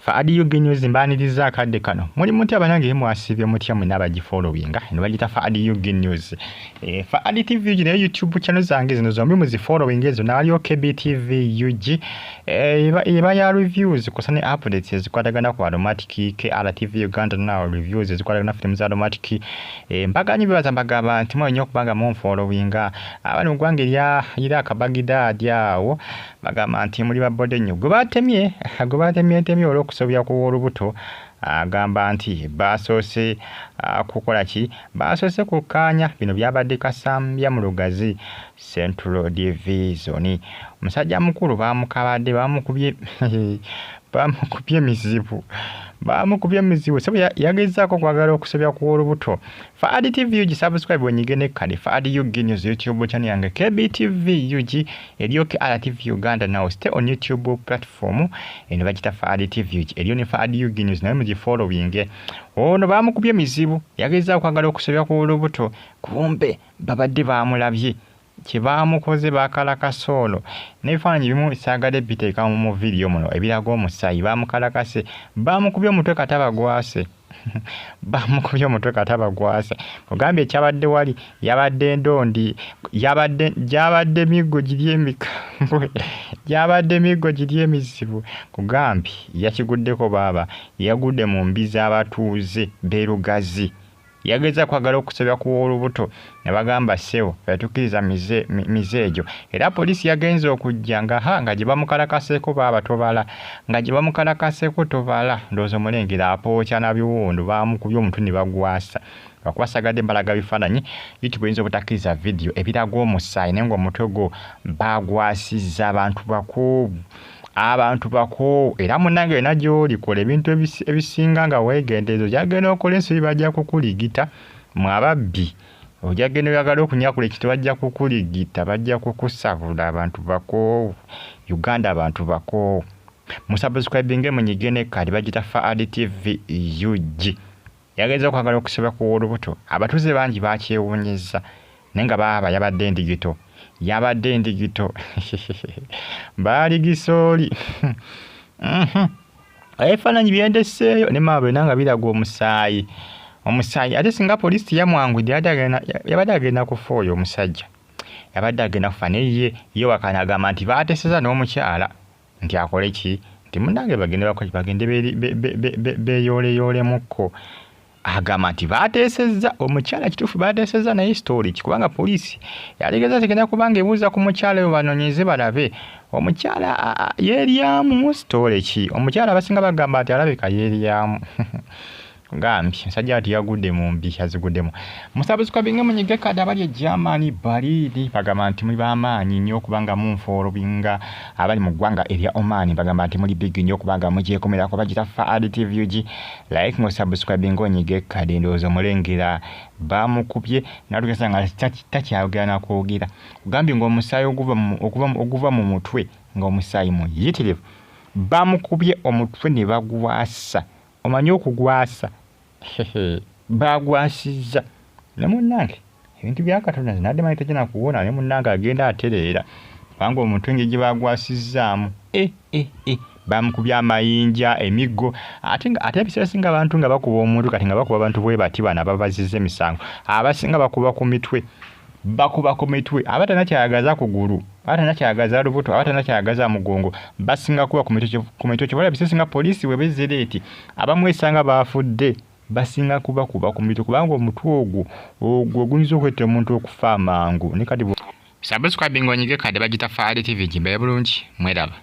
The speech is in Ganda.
Faadi UG News mbaaniriza akadde kano. Muli mutya banange, mwasiibye mutya mwenna abagifollowinga? Eno bagita Faadi UG News. Faadi TV UG nayo YouTube channel zange zino zombi muzifollowing ezo naaliyo KBTV UG eba ya reviews kusa ne updates ezikwatagana ku Aromatic, KRTV Uganda now reviews ezikwatagana film za Aromatic. Mbaganyi bibaza mbagamba nti mwenya okubanga munfollowinga abali mu ggwanga erya Iraq Baghdad awo bagamba nti muli babode nnyo. Gwe batemye ntemye olw'okusobya ku w'olubuto agamba nti basoose kukola ki, basoose kukkaanya. Bino byabadde Kasambya mu Lugazi Central Division. Omusajja mukulu bamukabadde bamukubye bamukubye mizibu bamukubye mizibu sebo yagezaako okwagala okusobya ku w'olubuto. Faadi TV UG, subscribe wenyige ne kale Faadi UG News YouTube channel yange, KBTV UG eriyo, KRTV Uganda now stay on YouTube platform eno bagita Faadi TV UG, eriyo ne Faadi UG News naye mugifollowing. Ono bamukubye mizibu, yagezaako okwagala okusobya ku w'olubuto, kumbe babadde bamulabye kye baamukoze bakalakasa ono n'ebifaananyi bimu saagadde biteeka mu vidiyo muno ebiraga omusaayi. Baamukalakase, baamukubye omutwe kata bagwase, bamukubye omutwe kata bagwase. Ogambye ekyabadde wali yabadde endondi, yabadde gyabadde miggo giri emikambwe, gyabadde miggo giri emizibu. Kugambye yakiguddeko baaba yagudde mu mbi z'abatuuze b'e Lugazi. Yageza kwagala okusobya ku w'olubuto ne bagamba, "Ssebo, fetukkiriza mize egyo." Era poliisi yagenze okujja nga ha nga gye bamukalakaseeko baaba tobala, nga gye bamukalakaseeko tobala. Ndowooza omulengera apookya na biwundu, bamukubye omutwe ne bagwasa. Lwakuba sagadde mbalaga bifaananyi, YouTube oyinza obutakkiriza vidiyo ebiraga omusaayi, naye ng'omutwe gwo bagwasizza. Abantu bakoowu, abantu bakoowu. Era munnange yonna gy'oli kola ebintu ebisinga nga weegendereza, ojagenda okola ensobi bajja kukuligita. Mwe ababbi, ojagenda oyagala okunyakula ekintu bajja kukuligita, bajja kukusabula. Abantu bakoowu, Uganda abantu bakoowu. Musubscribinge munyige ne kadi bagita Faad TV UG. Yageza okwagala okusoba ku w'olubuto, abatuuze bangi bakyewuunyizza, naye nga baaba yabadde endigito, yabadde endigito baaligisooli. Ebifaananyi byendeseeyo ne maama byonna nga biraga omusaayi, omusaayi. Ate singa poliisi yamwanguyidde yabadde agenda kufa oyo omusajja, yabadde agenda kufa. Naye ye ye wakana agamba nti baateseza n'omukyala nti akole ki, nti munnange bagende bakole, bagende beeyooleyolemukko. Agamba nti baateesezza omukyala, kituufu baateesezza, naye story ki? Kubanga poliisi yalegeza tegenda kubanga ebuuza ku mukyala oyo banoonyeze balabe omukyala yeeryamu story ki. Omukyala abasinga bagamba nti alabika yeeryamu. Gambye musajja ati yagudde mu mbi, yaziguddemu. Musubscribinge munyige kadi. Abali e Germany Berlin bagamba nti muli b'amaanyi nnyo okubanga munfollowinga. Abali mu ggwanga erya Oman bagamba nti muli big nnyo okubanga mugyekomerako. Bagita Faad TV UG, like nga osubscribinga onyige kadi. Ndowooza omulengera bamukubye natugesa nga takyayogera nakwogera. Kugambye ng'omusaayi oguva mu mutwe ng'omusaayi muyitirivu, bamukubye omutwe ne bagwasa. Omanyi okugwasa, bagwasizza ne munnange ebintu bya Katonda nze nadde manyi tegenda kuwona, ne munnange agenda atereera kubanga omutwe engeri gye bagwasizzaamu e e e bamukubye amayinja, emiggo. Ate ate ebiseera singa abantu nga bakuba omuntu, kati nga bakuba abantu bwe bati bano ababazizza emisango, abasinga bakuba ku mitwe, bakuba ku mitwe. Aba tanakyayagaza kugulu, aba tanakyayagaza lubuto, aba tanakyayagaza mugongo, basinga kuba ku mitwe. Kyobola ebiseera singa poliisi webezera eti abamu esanga bafudde, basinga kubakuba ku mitwe kubanga omutwe ogwo guyinza okuleetera omuntu okufa amangu. Ne kati subscribing onyige kade bagita Faali TV, gimbeere bulungi, mweraba.